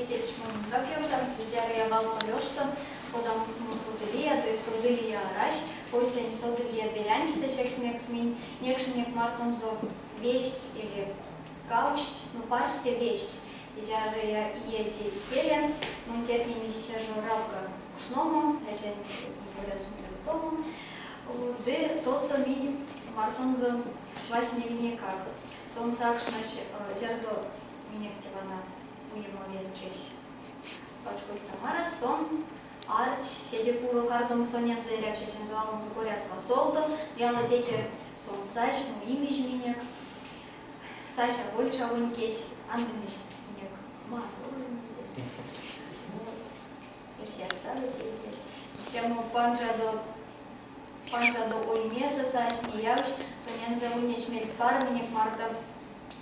Мелеть моньгак ёвтамс зярыя валт Олёшто, кодамокс мон содылия ды содылия арась, койсэнь содылия беряньстэ, секс минь некшнинек мартонзо весть эли кавксть, ну парсте весть. Зярыя иеть икеле монь тетнень истя жо Равга кшномо, эрзянь коряс мелявтомо, ды тосо минь мартонзо вастневинекак. Сон сакшнось, зярдо минек те вана уема венчесь пачкодсь Самарас, сон ардсь седе курок ардомс сонензэ эрявсь эсензэ валонзо коряс васолдо, ялатеке сон сась, муимизь минек. Сась аволь чавонь кедь, андымизь минек мороженоде. Вот. Эрзят сады тейтерь. Истямо панжадо панжадо оймесэ сась, неявсь, сонензэ ульнесь мельспаро минек марто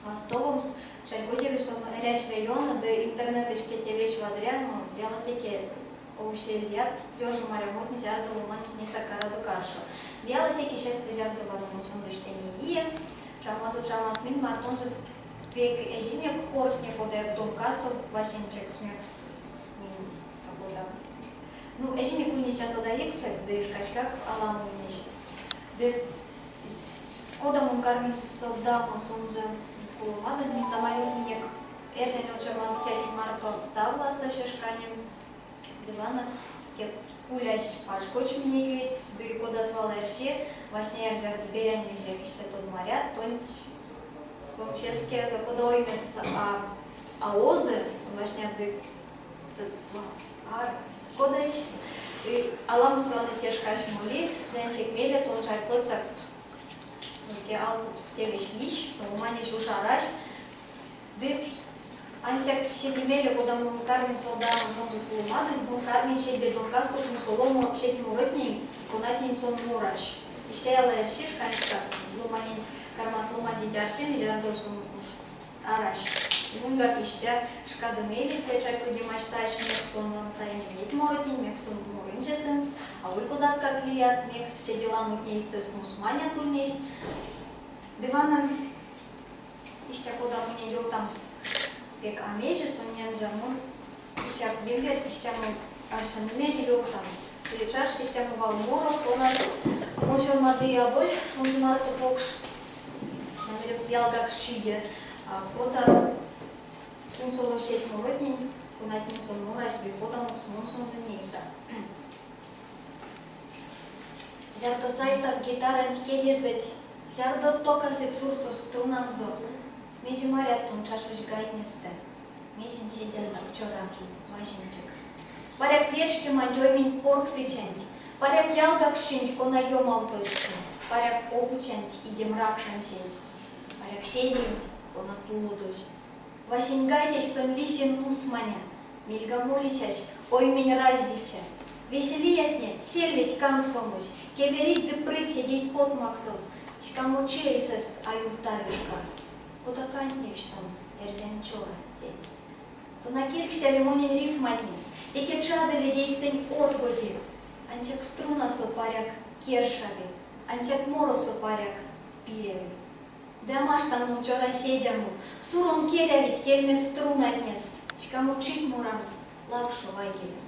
вастовомс. Чарькодеви, сон эрясь ве ёно, ды интернетэсь те тевесь вадря, но ялатеке овсе лият ёжо марямотне, зярдо ломантне карадо каршо. Ялатеке сестэ, зярдо ваномон сон тештене ие, Чамадо чамас минь мартонзо пек эзинек кортне, кода домкасто васенцекс мекс минь кода. Ну, эзинек ульнесь а содавиксэкс, ды шкаськак аламо ульнесь. Ды кода мон карминь содамо сонзэ куломадонть, минь самай ульнинек эрзянь од сёрмадыцятнень марто Тавласо се шкане. Ды вана те кулясь пачкодсь минек ведьс, ды кода свал эрси, васняяк зярдо берянь мезеяк истя тон марят, тонть сон сеске кода оймес а озы, сон васня ды кода истя. Ды аламос вана те шкась моли, ды ансяк мейле тон чарькодьсак, те алкукс тевесь лиссь, то ломанесь уш арась. Ды ансяк седе мейле, кода мон карминь содамо сонзэ куломадонть, мон карминь седе домкасто кунсоломо сеть моротнень, конатнень сон морась. Истя яла эрси шкантькак, ломаненть кармат ломанденть арсеме, зярдо сон уш арась. Монгак истя шкадо мейле те чарькодемась сась, мекс сон вана саинзе неть моротнень, мекс сон морынзе сынст, аволь кодаткак лият, мекс седе ламотне эйстэст нусманят ульнесть. Ды вана Истя кода монень ёвтамс пек а мезе сонензэ, мон исяк вемберть истямо арсян, мезе ёвтамс. Те чачсь истямо валморо, конась мон сёрмадыя аволь сонзэ марто покш, меремс, ялгаксчиде, а кода кунсолось сеть моротнень, конатнень сон морась ды кодамокс мон сонзэ нейса. Зярдо сайсак гитаранть кедезэть, зярдо токасыть сурсо струнанзо, мезе марят тон чачозь гайтнестэ, мезень седясак цёра васенцекс. Паряк вечкеманть оймень порксыцянть, паряк ялгаксчинть, кона ёмавтозь, паряк обуцянть идем ракшансенть, паряк седеенть, кона тулодозь. Васень гайтесь тонь лиси нусманя, мельга молицясь, оймень раздиця. Весе лиятне, сельведть канксомозь, кеверить ды прыть седейть потмаксос, ськамочи эйсэст а ёвтавишка. Кода кандтневсь сон, эрзянь цёра, теть. Сон а кирьксэви монень рифматнес, теке чады ведейстэнь оргоди. Ансяк струнасо, паряк, кершави, ансяк моросо, паряк, пиряви. Ды а маштан мон цёра седямо, Сурон керявить кельме струнатнес, Ськамочить морамс лавшо вайгель.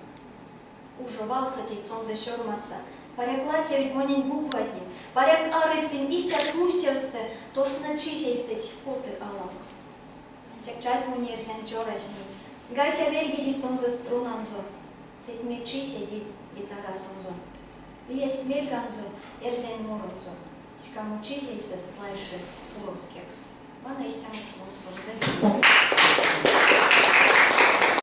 Ужо валсо теть сонзэ сёрмадса, Паряк ладсевить монень букватне, Паряк арыть сынь истя смустевстэ, Тошначись эйстэть поты аламос. Ансяк чатьмони эрзянь цёрась ней, Гайть а верьгедить сонзэ струнанзо, Сэтьмечи седи гитарасонзо. Лиядсть мельганзо эрзянь моронзо. Ськамочись эйсэст лайши урозкекс.